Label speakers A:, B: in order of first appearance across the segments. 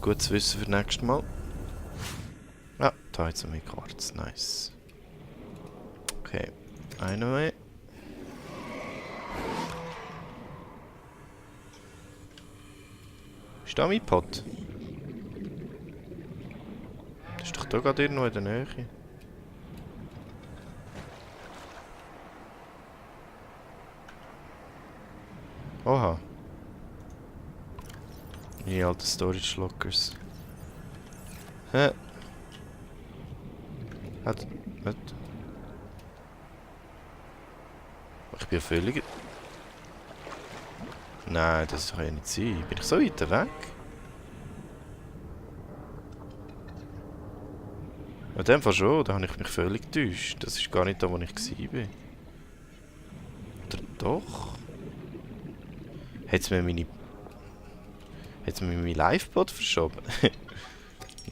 A: Gut zu wissen für nächstes Mal. Ah, da hat es mehr Quarz. Nice. Okay. Einer mehr. Ist da mein Pot? Das ist doch da gerade irgendwo in der Nähe. Oha. Meine alten Storage Lockers. Hä? Was? Ich bin ja völlig... Nein, das kann ja nicht sein. Bin ich so weit weg? In dem Fall schon, da habe ich mich völlig getäuscht. Das ist gar nicht da, wo ich war. Oder doch? Hat es mir meine... Hat es mir mein Livebot verschoben?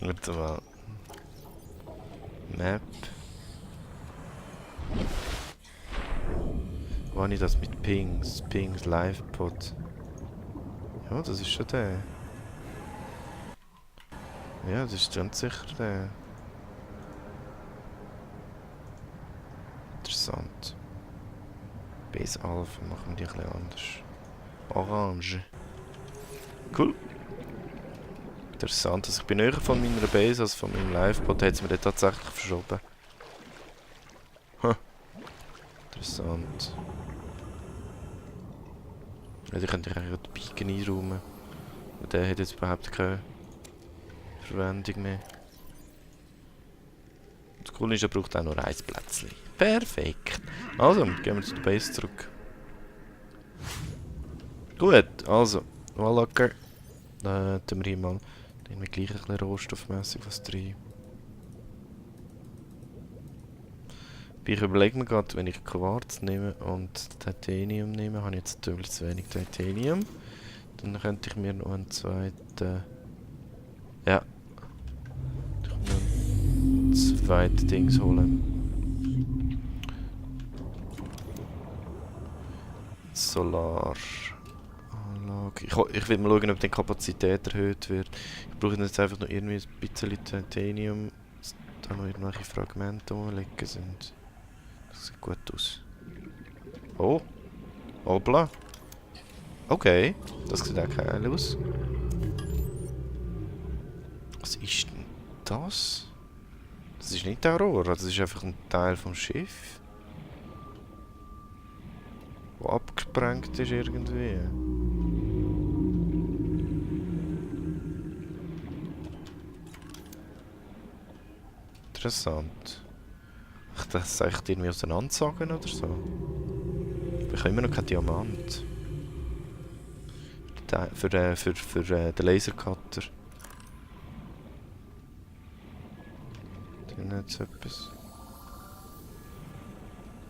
A: Warte mal. Map. Wo habe ich das mit Pings? Pings, Livebot. Ja, das ist schon der. Ja, das ist ganz sicher der. Interessant. Base Alpha machen die ein bisschen anders. Orange. Cool. Interessant. Also ich bin näher von meiner Base als von meinem Livebot. Hat es mir dann tatsächlich verschoben. Huh. Interessant. Ja, die könnte ich eigentlich die Beacon einräumen. Aber der hat jetzt überhaupt keine Verwendung mehr. Das Coole ist, er braucht auch nur ein Plätzchen. Perfekt. Also, gehen wir zu der Base zurück. Gut, also, Wallacker. Dann tun wir hier mal gleich ein bisschen rohstoffmässig was drin. Ich überlege mir gerade, wenn ich Quarz nehme und Titanium nehme, habe ich jetzt natürlich zu wenig Titanium. Dann könnte ich mir noch einen zweiten... Ja. Ich kann mir ein zweites Dings holen. Solaranlage. Ich will mal schauen, ob die Kapazität erhöht wird. Ich brauche jetzt einfach noch irgendwie ein bisschen Titanium, dass da noch irgendwelche Fragmente rumliegen sind. Das sieht gut aus. Oh. Hoppla. Okay. Das sieht auch geil aus. Was ist denn das? Das ist nicht der Aurora, das ist einfach ein Teil vom Schiff. Der abgesprengt ist irgendwie. Interessant. Ich das echt irgendwie auseinandersagen oder so. Ich habe immer noch keinen Diamant. Für den Lasercutter. Dann jetzt etwas.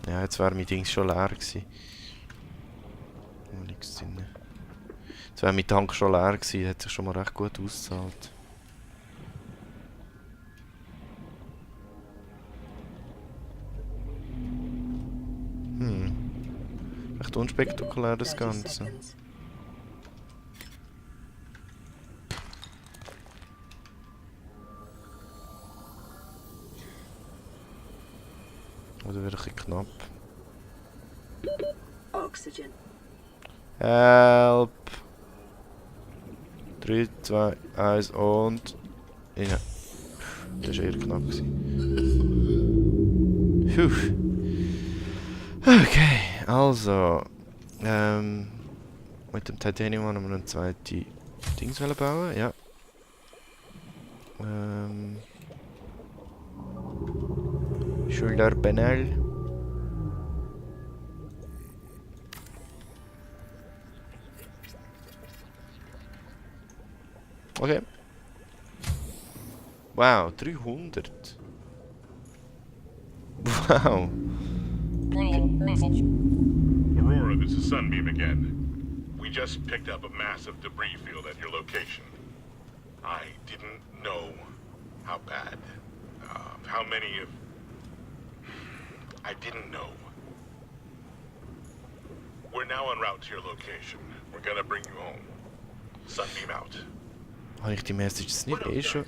A: Ja, jetzt wäre mein Ding schon leer gewesen. Oh, nichts drin. Jetzt wäre mein Tank schon leer gewesen, hat sich schon mal recht gut ausgezahlt. Recht unspektakulär das Ganze. Oder wird ein bisschen knapp.
B: Oxygen.
A: Help! 3, 2, 1 und... Ja. Das war eher knapp. Puh. Okay, also... mit dem Titanium wollen wir eine zweite Dings bauen, ja. Solarpanel. Okay. Wow, 300. Wow.
C: Brilliant message.
D: Aurora, this is Sunbeam again. We just picked up a massive debris field at your location. I didn't know how bad, how many of... I didn't know. We're now en route to your location. We're gonna bring you home. Sunbeam out.
A: Habe ich die Messages nicht eh schon?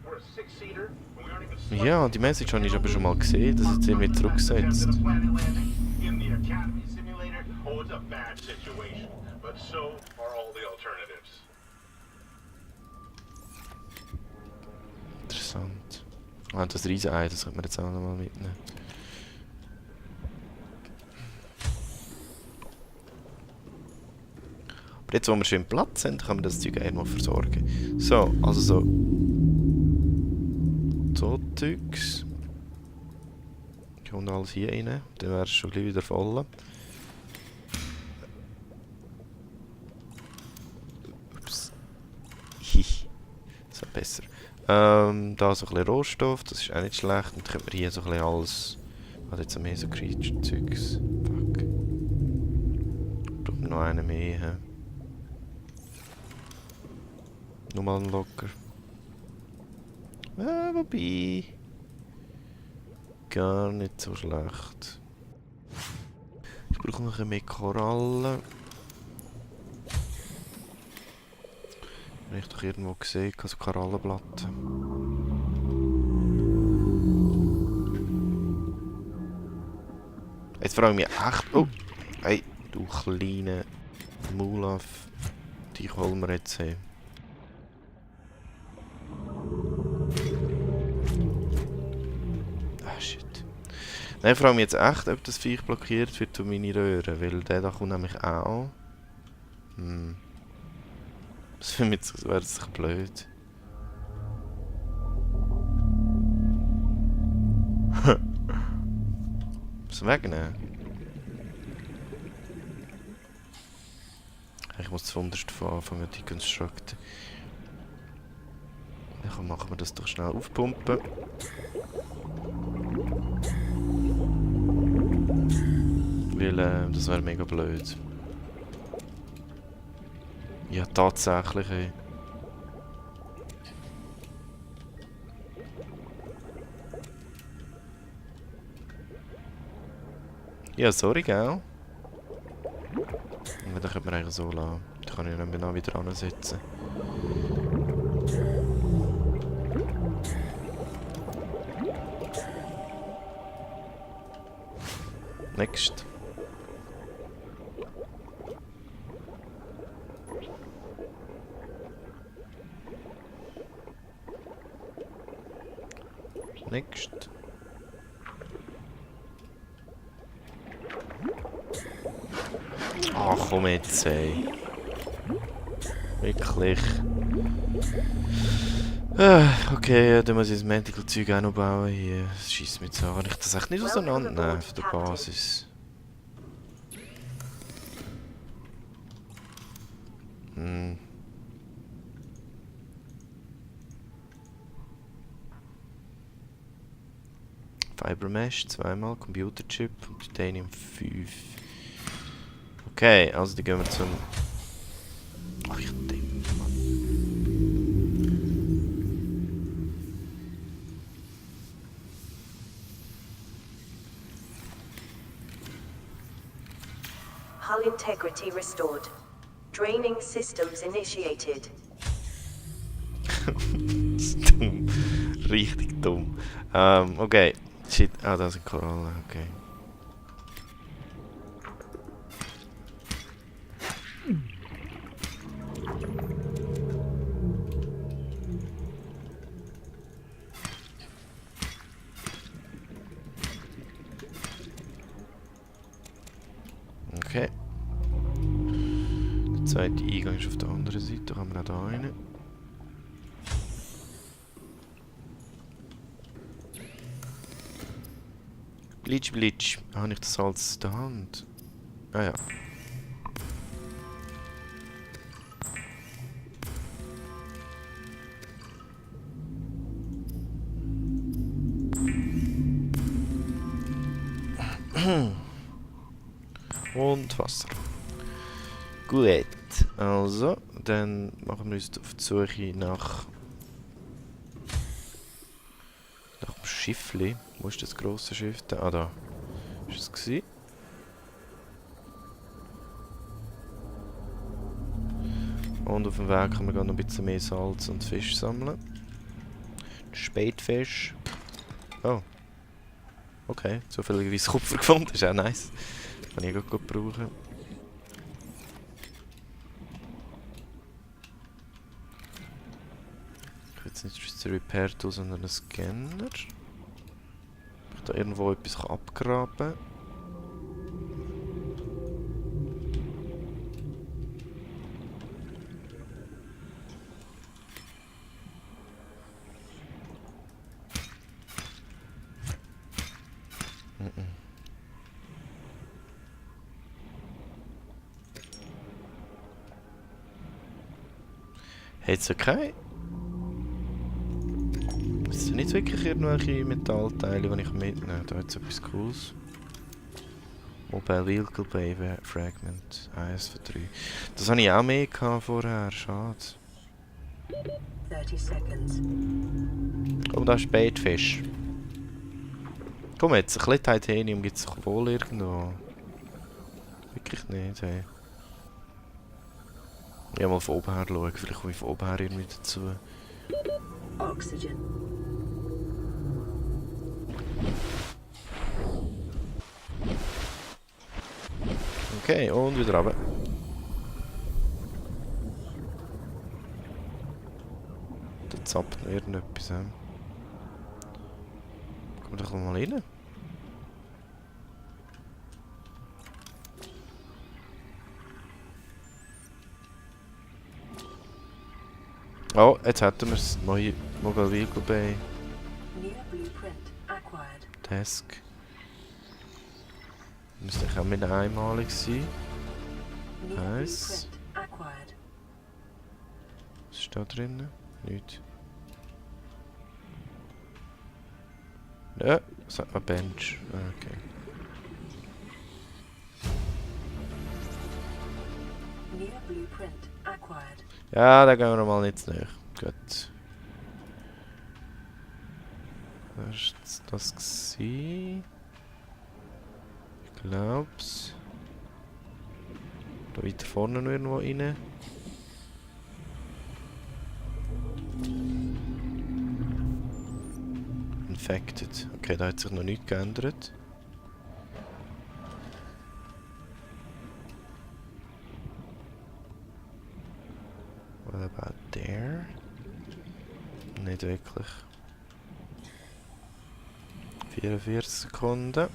D: We're a six-seater, and we aren't even slightly
A: Ja, die Message habe ich aber schon mal gesehen, dass es irgendwie zurückgesetzt.
D: to the planet landing in the Academy simulator. Oh, it's a bad situation, but so are all the alternatives.
A: Interessant. Ah, das Riesenei, das könnte man jetzt auch nochmal mitnehmen. Aber jetzt, wo wir schön Platz haben, kann man das Zeug einmal versorgen. So, also so. So Zeugs. Kommt alles hier rein, dann wäre es schon gleich wieder voll. Ups. Hihi. So besser. Da so ein bisschen Rohstoff, das ist auch nicht schlecht. Und dann könnte man hier so ein bisschen alles. Also jetzt mehr so Creature-Zeugs. Fuck. Braucht noch einen mehr. He? Nochmal einen Locker. Wobei. Gar nicht so schlecht. Ich brauche noch ein bisschen mehr Korallen. Habe ich doch irgendwo gesehen, also Korallenplatten. Jetzt frage ich mich echt... Oh! Hey, du kleine Mulaf. Die holen wir jetzt hin. Ah, shit. Nein, ich frage mich jetzt echt, ob das Viech blockiert wird durch meine Röhren, weil der da kommt nämlich auch. Das wäre jetzt blöd. Was wegnehmen? Ich muss zuunterst von anfangen, die Constructen. Dann machen wir das doch schnell aufpumpen. Weil das wäre mega blöd. Ja, tatsächlich. Ey. Ja, sorry, gell? Und dann könnte man eigentlich so lassen. Dann kann ich dann genau wieder ansetzen. Next. Next. Ach komm jetzt, ey. Wirklich. Okay, dann muss ich das Manticle-Zeug auch noch bauen hier. Das scheisst mich so. Kann ich das echt nicht auseinandernehmen von der Basis? Fibermesh, zweimal, Computerchip und Titanium 5. Okay, also die gehen wir zum... Ach, ich denke, Mann.
B: Hull integrity restored. Draining systems initiated.
A: Das ist dumm. Richtig dumm. Okay. Shit. Ah, da sind Korallen. Okay. Okay. Der zweite Eingang ist auf der anderen Seite. Da haben wir auch da rein. Bleach, Bleach. Habe ich das Salz in der Hand? Ah ja. Und Wasser. Gut. Also, dann machen wir uns auf die Suche nach dem Schiffli. Wo ist das grosse Schiff? Ah, da. Ist es gewesen? Und auf dem Weg können wir noch ein bisschen mehr Salz und Fisch sammeln. Spätfisch. Oh. Okay, so viel wie Kupfer gefunden, ist auch nice. Kann ich gut brauchen. Ich will jetzt nicht ein Repair-Tool, sondern einen Scanner. Ich da irgendwo etwas abgraben kann. Hat es okay? Es sind nicht wirklich irgendwelche Metallteile, die ich mitnehme. Da hat es etwas Cooles. Mobile Vehicle Bay Fragment. 1 von 3. Das habe ich auch mehr gehabt vorher. Schade.
B: 30 seconds.
A: Komm, da ist Spätfisch. Komm jetzt, ein bisschen Titanium gibt es doch wohl irgendwo. Wirklich nicht, hey. Ich mal von oben her schauen, vielleicht komme ich von oben her irgendwie dazu.
B: Oxygen.
A: Okay, und wieder runter. Da zappt noch irgendetwas. Komm doch mal rein. Oh, jetzt hätten wir das neue Mobile Vehicle Bay
B: Near blueprint acquired.
A: Desk. Müsste ich auch mit einmalig sein.
B: Near
A: Nice.
B: blueprint acquired.
A: Was ist da drinnen? Nichts. Ja, so ein Bench. Ah, okay.
B: Near blueprint acquired.
A: Ja, da gehen wir mal nicht zu nahe. Gut. Was war das gewesen? Ich glaub's. Da weiter vorne noch irgendwo rein. Infected. Okay, da hat sich noch nichts geändert. What about there? Nicht wirklich. 44 Sekunden.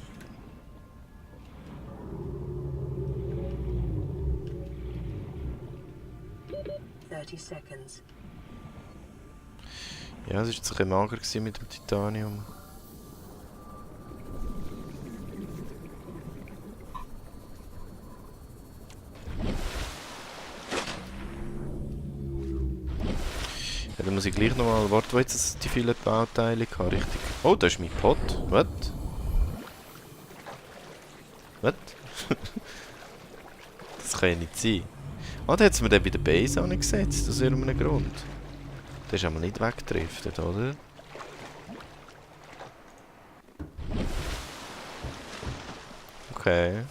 B: Seconds.
A: Ja, es war jetzt ein bisschen mager gewesen mit dem Titanium. Ja, dann muss ich gleich nochmal warten, wo jetzt die vielen Bauteile hatte, richtig. Oh, da ist mein Pot. Was? Was? Das kann ja nicht sein. Ah, da hat es mir den bei der Base angesetzt, aus irgendeinem Grund. Der ist aber nicht weggedriftet, oder? Okay.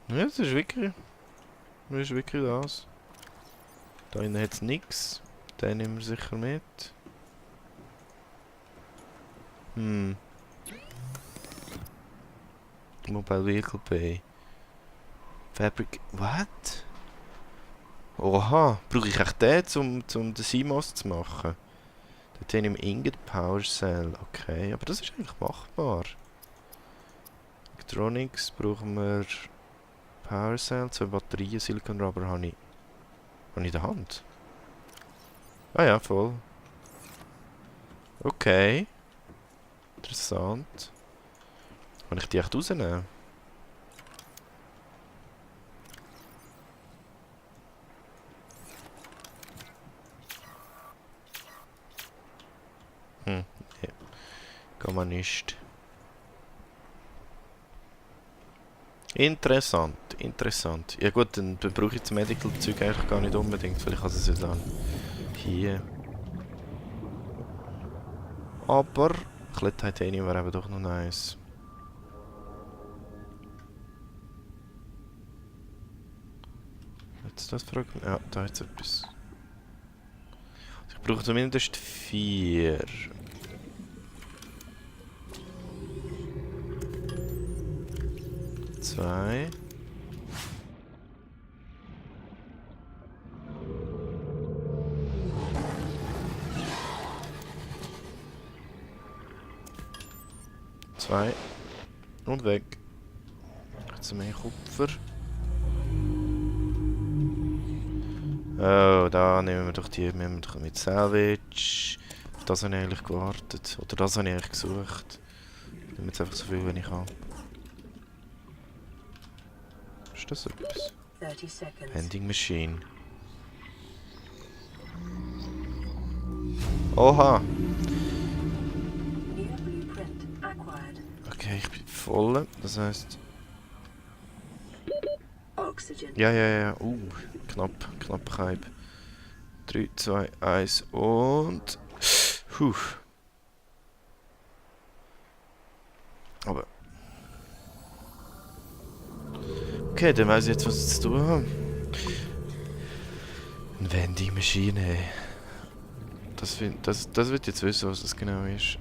A: Ja, das ist wirklich... Das ist wirklich das. Da hinten hat es nichts. Den nehmen wir sicher mit. Mobile Vehicle Bay. Fabric... What? Oha, brauche ich echt den, um den CMOS zu machen? Titanium Ingot Power Cell, okay, aber das ist eigentlich machbar. Electronics brauchen wir Power Cell, 2 Batterien, Silicon Rubber habe ich in der Hand. Ah ja, voll. Okay. Interessant. Kann ich die echt rausnehmen? Nee. Kann man nicht. Interessant, interessant. Ja gut, dann brauche ich das Medical-Zeug eigentlich gar nicht unbedingt. Vielleicht kann es ja dann hier. Aber ein bisschen Titanium wäre eben doch noch nice. jetzt das fragt mich? Ja, da hat es etwas. Ich brauche zumindest 4. Zwei. Zwei. Und weg. Jetzt mehr Kupfer. Oh, da nehmen wir doch die mit Salvage. Auf das habe ich eigentlich gewartet. Oder das habe ich eigentlich gesucht. Ich nehme jetzt einfach so viel, wie ich kann. Ist das etwas?
B: 30 seconds.
A: Vending Machine. Oha!
B: New blueprint acquired.
A: Okay, ich bin voll. Das heisst...
B: Oxygen.
A: Ja. Knapp Hype. 3, 2, 1 und... Puh. Aber... Okay, dann weiss ich jetzt, was ich zu tun habe. Eine Vending Maschine. Das wird jetzt wissen, was das genau ist.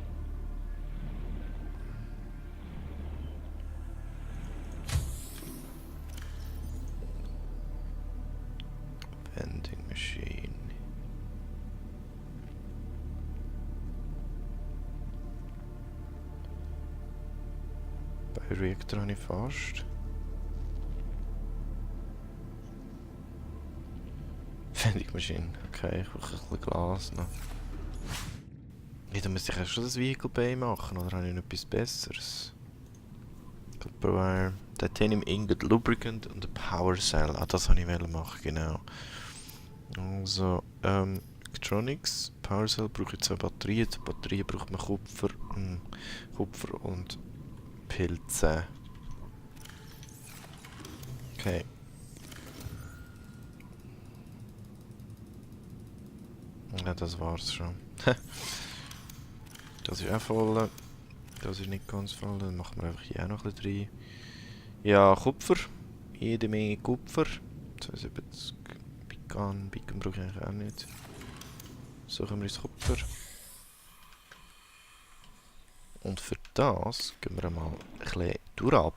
A: Vending Machine. Bei Reactor habe ich fast. Vending Machine. Okay, ich brauche ein bisschen Glas noch. Ja, dann müsste ich erst schon das Vehicle Bay machen, oder habe ich noch etwas Besseres? Copperwire, Titanium Ingot, Lubricant und ein Power Cell. Ah, das wollte ich machen, genau. Also, Electronics, Power Cell brauche ich 2 Batterien. Zur Batterien braucht man Kupfer und Pilze. Okay. Ja, das war's schon. Das ist auch voll. Das ist nicht ganz voll. Dann machen wir einfach hier auch noch ein bisschen rein. Ja, Kupfer. Jede Menge Kupfer. 72 Beacon brauche ich eigentlich auch nicht. Suchen wir uns Kupfer. Und für das gehen wir mal ein bisschen durch ab.